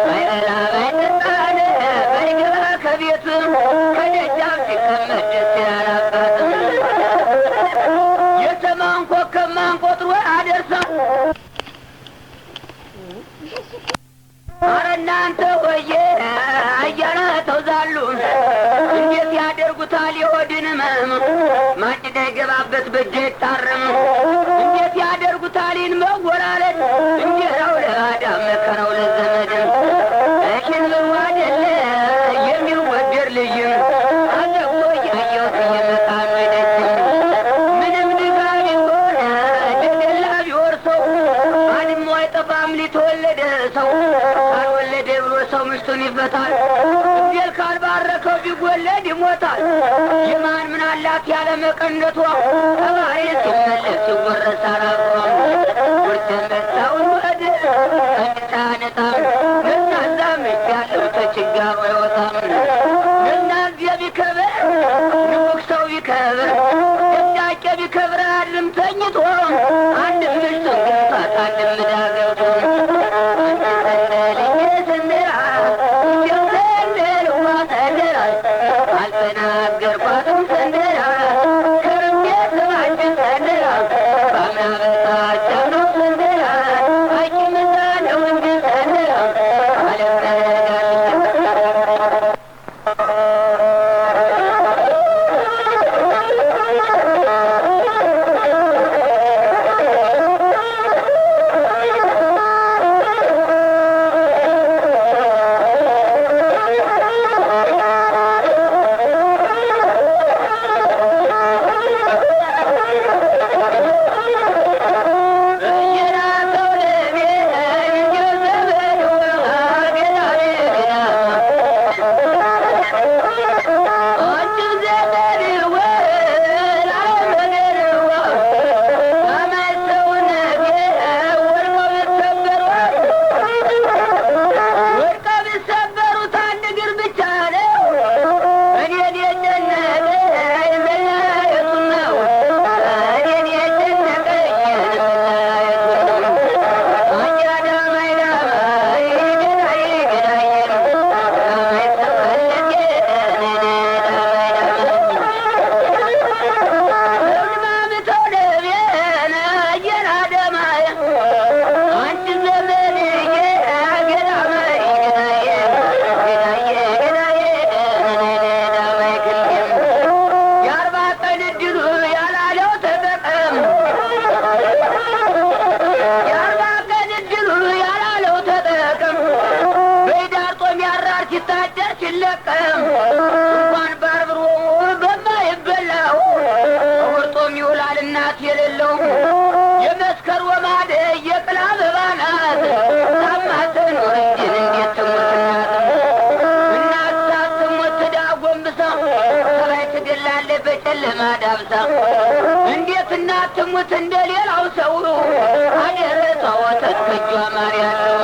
ባይበላ ባይጠጣ ባይገባ ከቤት ከደጃፍ ሲቀመጥ ደስ ይላል አባትም። የሰማን ኮከብ ማን ቆጥሮ አደርሰው። ኧረ እናንተ ሆዬ አያና ተውዛሉ እንዴት ያደርጉታል የሆድን ህመም ማጭዳ ይገባበት በእጅ አይታረም። እንዴት ያደርጉታል ይህን መወላለድ እንጀራው ለባዳ መከራው ለዘመድ እሽን ብሎ አይደለ የሚወደድ ልጅም አዘግቶ እያየሁት እየመጣ ነው ደጅም ምንም ድካም ቢሆን ደገላ ቢወርሰው አድሞ አይጠፋም ሊተወለደ ሰው ካልወለደ ብሎ ሰው ሚስቱን ይፈታል። እግዚአብሔር ካልባረከው ቢወለድ ይሞታል። የማን ምን አላት ያለ መቀነቷ ከባህር ሲመለስ ይወረሳል አብሯ። ውርስ የመጣውን ወደ ቀሚስ አያነጣም ነዝናዛ ምች ያለው ተችጋሩ አይወጣም። ነዝናዜ ቢከብር ንቡክ ሰው ቢከብር ደብዳቄ ቢከብር አያድርም ተኝቶ አንድም ምሽቱን ገፋት አንድም ዕዳ ገብቶ አንቺ ሰንደልዬ ሰንደላ እንዲያው ሰንደልዋ ሰንደላ አልተናገርኳትም ሰንደላ ከርሜ ስማችን ሰንደላ ባምና በታች አምነው ሰንደላ ሐኪም እዛ ነው እንጂ ሰንደላ ዓለም ተረጋግቼ ወድቀው ቢሰበሩት አንድ እግር ብቻ ነው። እኔን የጨነቀኝ መለያየቱ ነው። እኔን የጨነቀኝ መለያየቱ ነው። አያዳማይ ዳማይ ገዳይ ገዳይ ዳማይ ሰውነቴ ዳማይ ዳማይ ደቤን አየና ደማይ አንቺ ዘመንዬ ገዳማይ ገዳዬ ገዳዬ ገዳዬ ዳማይ ክንዴም የአርባ ቀን እድሉ ያላለው ተጠቀም የአርባ ቀን እድሉ ያላለው ተጠቀም በዳር ጦም ያራር ሲታጨር ሲለቀም እንኳን ባርብሮ በማይበላው ወርጦም ይውላል እናት የሌለው የመስከር ወማደ የቅላ አበባ ናት ታማ ትኑር እንጂ እንዴት ትሙት እናት። እናት ሳትሞት ትዳ ጎንብሳ ሰባይ ትገላለች በጨለማ ዳብሳ እንዴት እናት ትሙት እንደ ሌላው ሰው አደረቷ ወተት ከእጇ ማር ያለው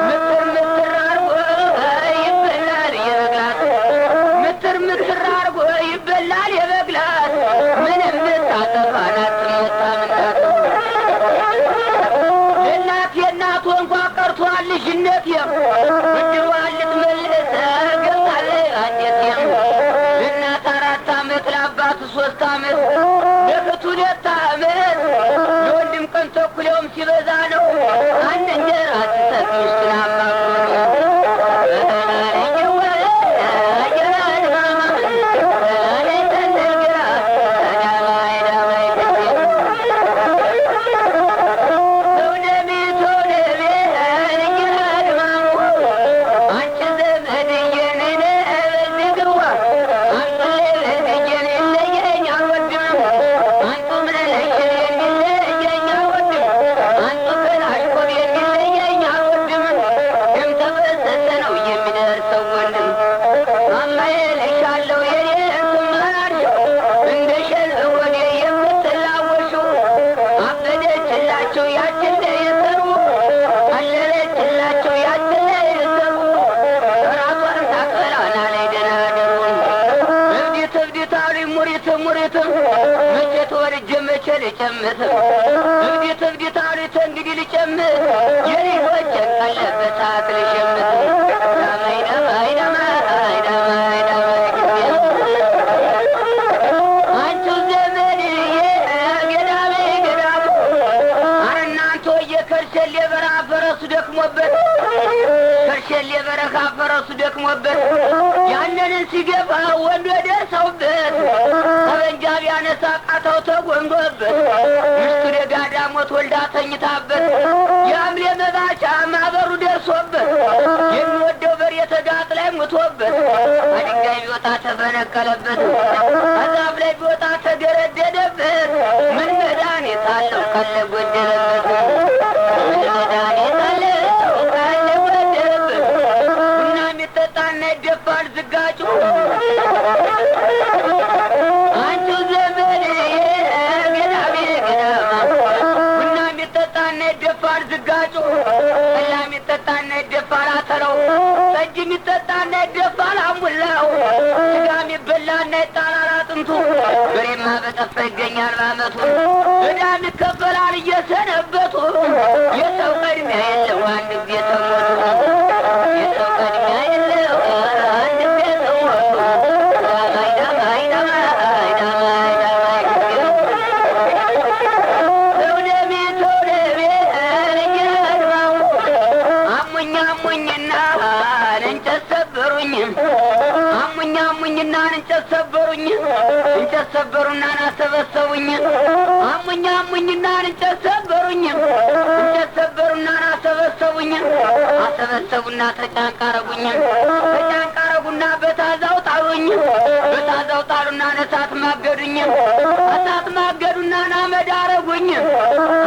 ምትር ምትር አርጎ ይበላል የበግላት ምትር ምትር አርጎ ይበላል የበግላት ምንም ብታጠፋ ናት ትሞት ታምናት። ለእናት የእናት እንኳ ቀርቷል ልጅነቴ ብድሯን ልትመልስ ገብታለች አንጀቴ። ለእናት 4 ዓመት ለአባቱ 3 ልጨምት እብዲት እብዲት አሉት እንግዲህ ልጨምት የልጆቼን ቀለብ በሰዓት ልሸምት ዳማይ ዳማይ ዳማይ ዳማይ ዳማይ አንቺው ዘመድዬ ገዳሜ ገዳሙ ኧረ እናንተ የከርሸሌ በረሃ ፈረሱ ደክሞበት ከርሸሌ በረሃ ፈረሱ ደክሞበት ያንንን ሲገፋ ወንዶ ደርሰውበት ጠበንጃ ቢያነሳ ቃታው ተጎንዶበት ሚስቱ ደጋዳ ሞት ወልዳ ተኝታበት የሐምሌ መባቻ ማበሩ ደርሶበት የሚወደው በሬ ተጋጥ ላይ ሙቶበት ከድንጋይ ቢወጣ ተፈነቀለበት ከዛፍ ላይ ቢወጣ ተገረደደበት ምን መድኃኒት አለው ካለ ጎደለበት ምን መድኃኒት አለው ካለ ጎደለበት ቡና የሚጠጣና ይደፋል ዝጋጩ አንቺው ዘመድዬ ገዳሜ ገዳማ ቡና የሚጠጣና ይደፋል ዝጋጩ ጠላ የሚጠጣና ይደፋል አተላው ጠጅ የሚጠጣና ይደፋል አሙላው ስጋ የሚበላና ይጣላል አጥንቱ በሬማ በጠፋ ይገኛል በዓመቱ ዕዳም ይከፈላል እየሰነበቱ የሰው ቅድሚያ የለው አንድ ጊዜ ተሞቱ የሰው ቅድሚያ የለው አንድ ጊዜ ተሞቱ ዳማይ ዳማይ ዳማይ ዳማይ ዳማይ ተውደሜ ተውደሜ እያድማው አሙኝ አሙኝና እንጨት ሰበሩኝ አሙኝ አሙኝና እንጨት ሰበሩኝ እንጨት ሰበሩና አሰበሰቡኝ አሙኝ አሙኝና እንጨት ሰበሩኝ እንጨት ሰበሩና አሰበሰቡኝ አሰበሰቡና ተጫንቃ አረጉኝ ተጫንቃ አረጉና በታዛው ጣሉኝ በታዛው ጣሉና እሳት ማገዱኝ እሳት ማገዱና አመድ አረጉኝ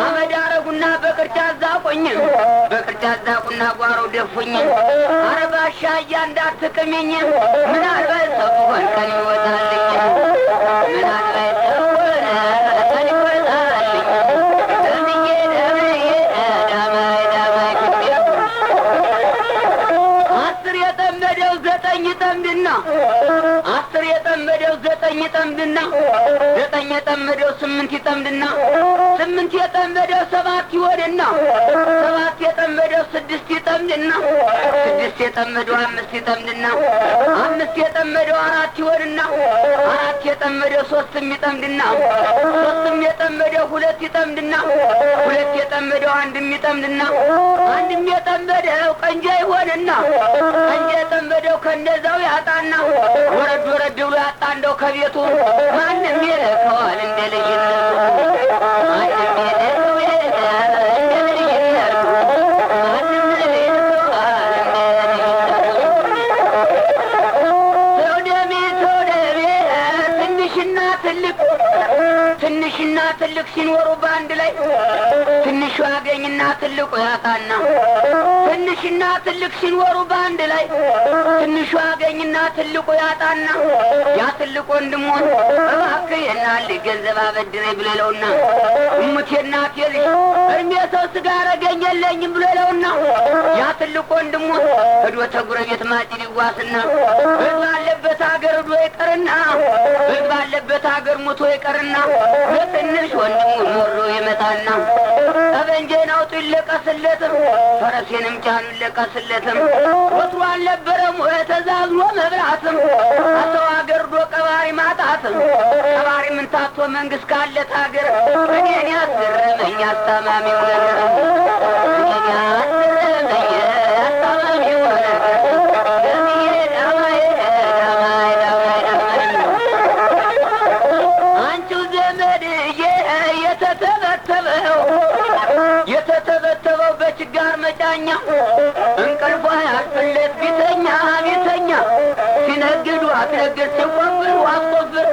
አመድ አረጉና በቅርጫት ዛቁኝ በቅርጫት ዛቁና ጓሮ ደፉኝ ኧረ ባሻ እንዳትቅሚኝ ምናልባት ሰው ብሆን ቀን ይወጣልኝ ምናልባት ሰው ብሆን ቀን ይወጣልኝ ደምዬ ደምዬ ዳማይ ዳማይ 10 የጠመደው 9 ይጠምድና 10 የጠመደው 9 ይጠምድና 9 የጠመደው 8 ይጠምድና 8 የጠመደው 7 ይሆንና 7 የጠመደው 6 ይጠምድና 6 የጠመደው 5 ይጠምድና 5 የጠመደው 4 ይሆንና 4 የጠመደው 3 ይጠምድና 3 የጠመደው 2 ይጠምድና 2 የጠመደው 1 ይጠምድና 1 የጠመደው ቀንጃ ይሆንና ቀንጃ የጠመደው ከነዛው ያጣና ወረድ ወረድ ብሎ ያጣ እንደው ከቤቱ ማንም ይልከዋል እንደ ልጅነቱ ማንም ይልከው እንደ ልጅነቱ ማንም ይልከዋል እንደ ልጅነቱ ተውደሜ ተውደሜ ትንሽና ትልቅ ትንሽና ትልቅ ሲኖሩ በአንድ ላይ ትንሹ ያገኝና ትልቁ ያጣና ትንሽና ትልቅ ሲኖሩ በአንድ ላይ ትንሹ ያገኝና ትልቁ ያጣና ያ ትልቅ ወንድሙን እባክህ የናልህ ገንዘብ አበድረኝ ብሎ ይለውና እሙቴ እናቴ ልጅ እድሜ ሰው ስጋ አረገኝ የለኝም ብሎ ይለውና ያ ትልቅ ወንድሙን ሂዶ ተጎረቤት ማጭድ ይዋስና እህል ባለበት አገር ሂዶ ይቀርና እህል ባለበት አገር ሙቶ ይቀርና ለትንሽ ወንድሙ ሞሮ ይመጣና ጠበንጃዬን አውጡ ይለቀስለትም ፈረሴንም ጫኑ ይለቀስለትም ወትሮ አልነበረም ወይ ተዛዝሎ መብላትም ሰው አገር ዶ ቀባሪ ማጣትም ቀባሪ ምን ታቶ መንግስት ካለት አገር እኔን ያስገረመኝ አስታማሚው ነገር እኔን ያስገረመኝ አስታማሚው ነገር ደምዬ ዳማዬ ዳማዬ ዳማዬ ዳማዬ አንቺው ዘመድዬ የተተበተበው የተተበተበው በችጋር መጫኛ እንቅልፏ ያልፍለት ቢተኛ ቢተኛ ሲነግዱ አትነግድ ሲቆፍሩ አትቆፍር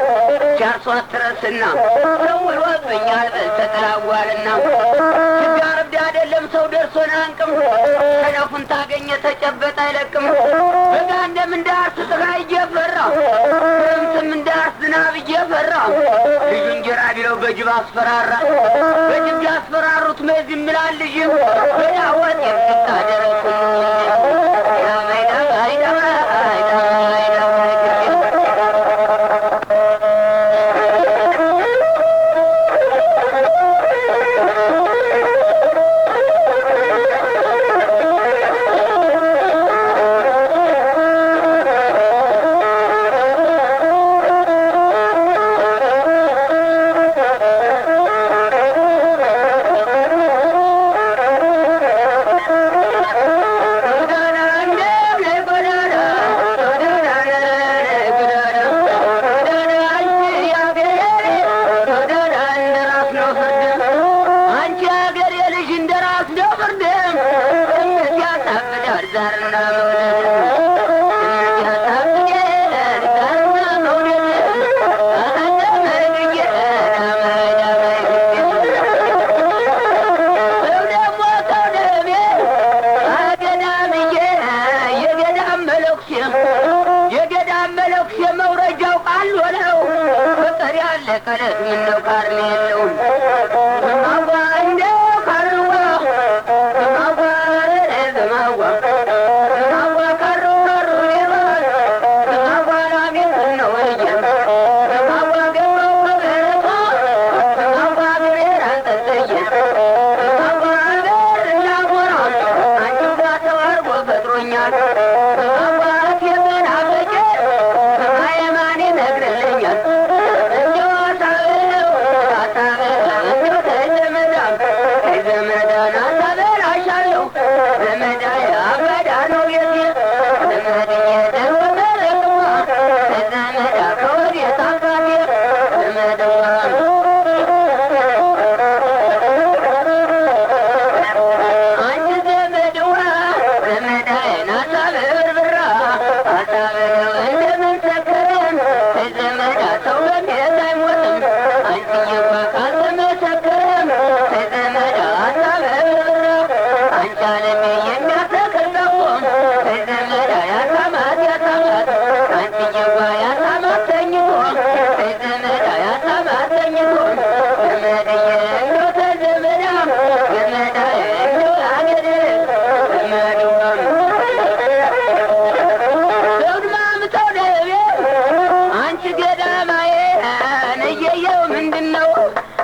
ሲያርሱ አትረስና ሰውሮብኛል በል ተጠላዋልና ችጋር እብድ አይደለም ሰው ደርሶን አንቅም ሰነፉን ታገኘ ተጨበጠ አይለቅም በጋንደም እንዳርስ ፀሐይ እየፈራ ክረምትም እንዳርስ ዝናብ እየፈራ ልጁ እንጀራ ቢለው በጅብ አስፈራራ በጅብ ያስፈራሩት መዝ ይምላል ልጅ በዳወት የፍታ ደረሱ ዳማይ ዳማይ ዳማይ ዳማይ ዳማይ ትዳርና መውደድ ትዳርና መውደድ የገዳም መለኩሴ መውረጃው ቃል ሆነው ፍቅር ያለቀለት ምነው ካርኔ የለውም ማዋ እንደው ካርዋ ማዋ ማዋ ማዋ ካሩ ካሩ ይባል ማዋ ላሜት ነው ወየ ማዋ ገባው በበረቷ ማዋ ብሬር አንጠልጥዬ ማዋ በር ላጎራ አንቺ ጋር ተዋርጎ ፈጥሮኛል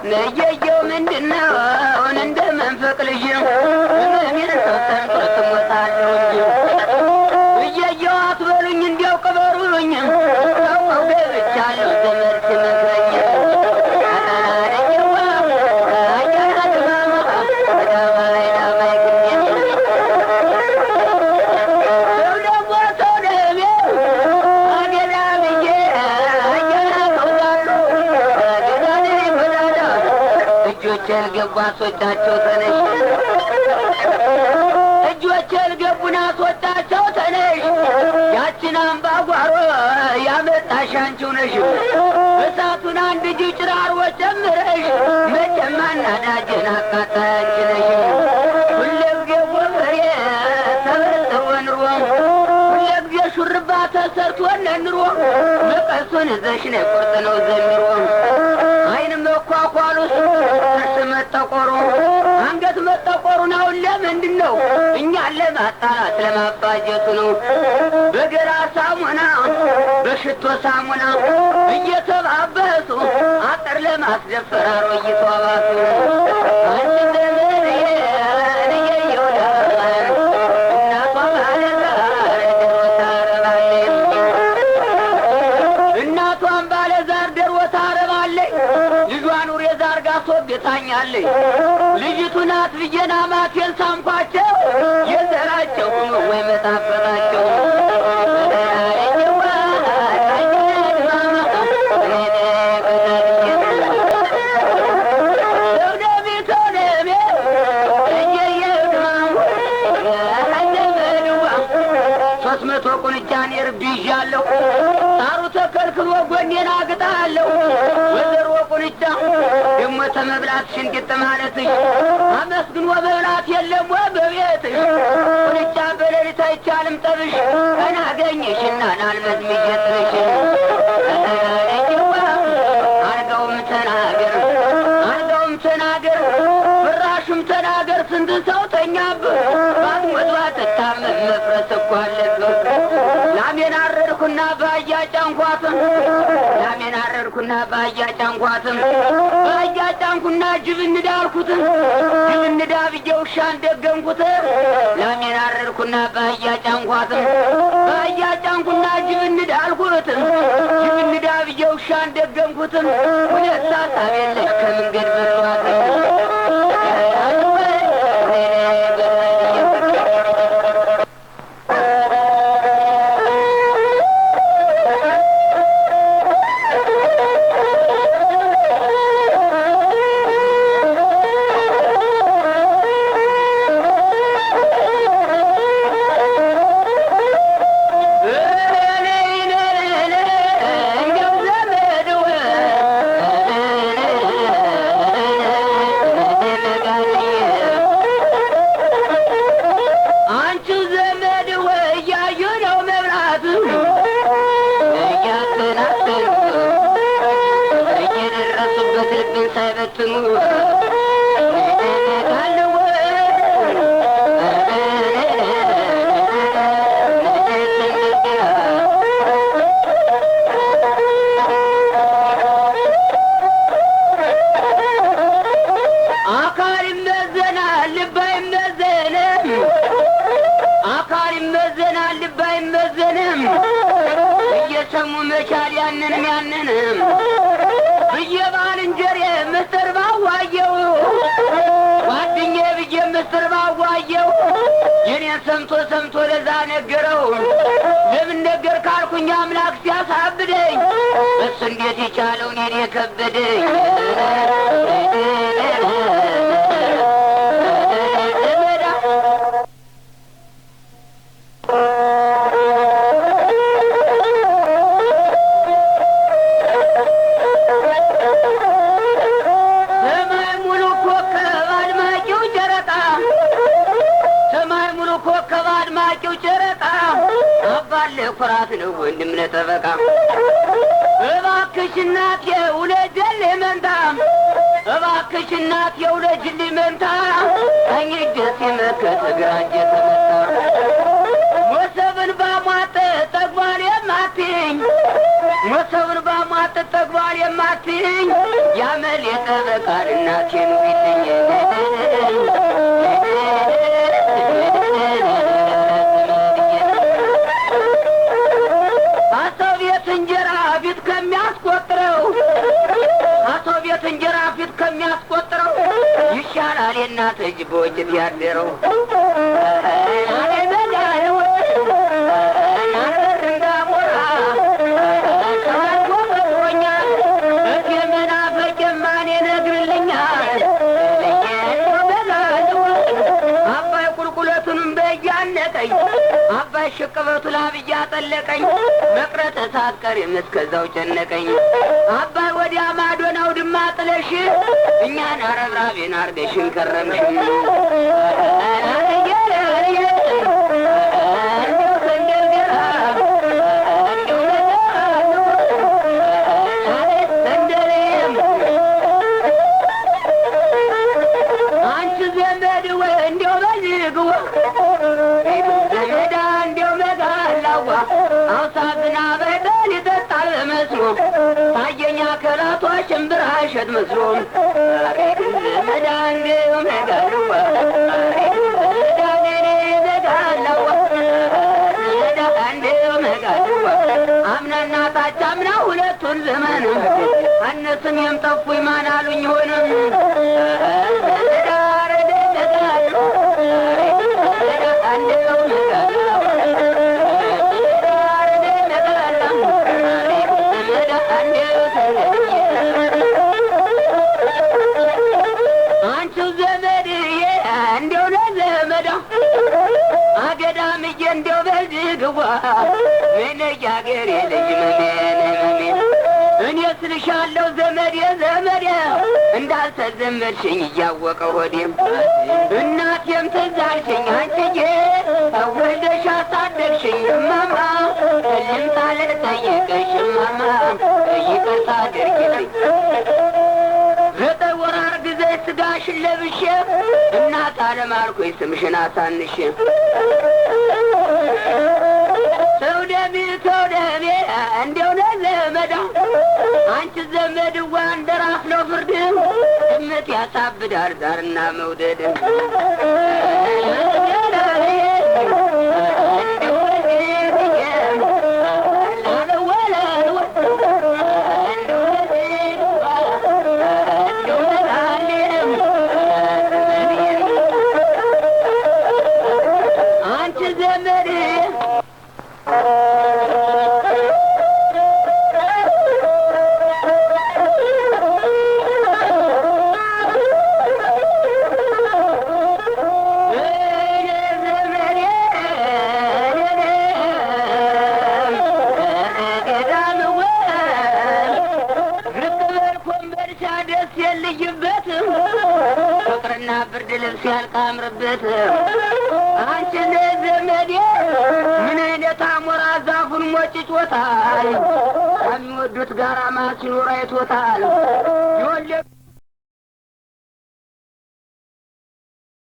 ነየየው ምንድነው እንደ መንፈቅ ልጅ ምን ሰው ሰምቶ ትሞታለሁ እንጂ እየየው አትበሉኝ እንዲያው ቅበሩኝ ሰው ገብቻለሁ ዘመድ ሲመክረኝ እጆቼን ገቡ አስወጣቸው ተነሽ እጆቼን ገቡና አስወጣቸው ተነሽ ያችን አምባጓሮ ያመጣሽ አንቺው ነሽ እሳቱን አንድ እጅ ጭራርቦ ጨምረሽ መቼም አናዳጅን አቃጣይ አንቺ ነሽ ሁልጊዜ ጎፈሬ ተበጥሮ ኑሮ ሁልጊዜ ሹርባ ተሰርቶ ኑሮ መቀሱን ይዘሽ ነይ ቁርጥ ነው ዘምሮ አይን መኳኳሉስ ጥርስ መጠቆሩ አንገት መጠቆሩን አሁን ለምንድን ነው? እኛን ለማጣላት ለማባጀቱ ነው። በገላ ሳሙና በሽቶ ሳሙና እየተባበሱ አጥር ለማስደፈር አሮጊቷ ባሱ አንቺ ዘመድዬ እየየው እናቷ ባለዛር ደሮ ታረባለች እናቷን ባለዛር ደሮ ታረባለች ልጇን ውሬ ዛር ጋር አስወግታኛለች ልጅቱ ናት ብዬና ማቴን ሳምኳቸው የዘራቸው ሆኖ ወይ መጣፈጣቸው ሶስት መቶ ቁንጫን የርብ ይዣለሁ ሳሩ ተከልክሎ ጎኔን አግጣለሁ ወይዘሮ ቁንጫ ደሞ ተመብላት ሽንግጥ ማለትሽ አመስግኖ መብላት የለም ወይ በቤትሽ ቁንጫ በሌሊት አይቻልም ጠብሽ ቀን አገኘሽና ናልመዝምዬ ጥልሽ አልጋውም ተናገር አልጋውም ተናገር ፍራሹም ተናገር ስንት ሰው ተኛብህ ባትሞት ባትታመም መፍረስ እኮ አለብህ ላሜን አረድኩና በአህያ ጫንኳትም ላሜን አረድኩና በአህያ ጫንኳትም በአህያ ጫንኩና ጅብ እንዳ አልኩትም ጅብ እንዳ ብዬ ውሻን ደገምኩት ላሜን አረድኩና በአህያ ጫንኳትም በአህያ ጫንኩና ጅብ እንዳ አልኩትም ጅብ እንዳ ብዬ ውሻን ደገምኩትም ሁለት ሀሳብ የለሽ ከመንገድ በሏት ትኑር አካል ይመዘናል ልብ አይመዘንም። አካል ይመዘናል ልብ አይመዘንም። እየሰሙ መቻል ያንንም ያንንም ብዬ ባልንጀሬ ምስጢር ባዋየው ጓደኛዬ ብዬ ምስጢር ባዋየው የኔን ሰምቶ ሰምቶ ለዛ ነገረው። ለምን ነገር ካልኩኝ አምላክ ሲያሳብደኝ እሱ እንዴት የቻለው እኔን የከበደኝ። ሰማይ ሙሉ ኮከብ አድማቂው ጨረቃ ሰማይ ሙሉ ኮከብ አድማቂው ጨረቃ አባለ ኩራት ነው ወንድም ለጠበቃ። እባክሽ እናቴ ውለጅልኝ መንታ እባክሽ እናቴ ውለጅልኝ መንታ ቀኝ እጄ ሲመከት ግራ እጄ ተመታ። ሞሰብን ባሟጥ ጠግቧል የማትይኝ ሞሰብን ባሟጥ ጠግቧል የማትይኝ ያመል የጠበቃን እናቴ ኑሪልኝ። አሰው ቤት እንጀራ ፊት ከሚያስቆጥረው አሰው ቤት እንጀራ ፊት ከሚያስቆጥረው ይሻላል የእናት እጅ በወጭት ያደረው። አባይ ቁልቁለቱንም በያነቀኝ አባይ ሽቅበቱ ላብ እያጠለቀኝ መቅረት ሳትቀሪም እስከዛው ጨነቀኝ። አባይ ወዲያ ማዶን አውድማ ጥለሽ እኛን አረብራቤን አርገሽን ከረምሽ። አንቺ ዘመድ ወይ እንዲያው በዝግዋ ዘመዳ እንዲያው መጋላዋ አውሳዝና በደል ይጠጣል በመስሎ ታየኛ ከላቷ ሽምብራ እሸት መስሎ ዘመዳ እንዲያው መጋልዋ መጋላዋ ዘመዳ እንዲያው መጋልዋ አምናና ታች አምና ሁለቱን ዘመን እነሱም የምጠፉኝ ማን አሉኝ ሆንም አንቺ ዘመድዬ እንዲያው ለዘመዳ አገዳምዬ እንዲያው በዝግዋ ምን ያገሬ ልጅ መሜን መሜን እኔ ስልሻለሁ ዘመዴ ዘመዴ እንዳልተዘመድሽኝ እያወቀ ሆዴም እናቴም ትዝ አልሽኝ አንቺዬ ወልደሽ አሳደግሽኝ እማማ ልምጣ ልጠይቅሽ እማማ ይቅርታ አድርጊልኝ። 9 ወር አርግዘሽ ስጋሽን ለብሼ እናት አለም አልኩኝ ስምሽን አሳንሼ። ሰው ደሜ ሰው ደሜ እንዲያው ለዘመዳ አንቺ ዘመድዋ እንደ ራስ ነው ፍርድ እምት ያሳብዳል ዛርና መውደድ። አንቺ ዘመድ ፍቅርና ብርድ ልብስ ያልቃምርበት አንቺ ዘመዴ ምን አይነት አሞራ ዛፉን ሞጭጮታል ከሚወዱት ጋራ ማን ሲኖር አይቶታል።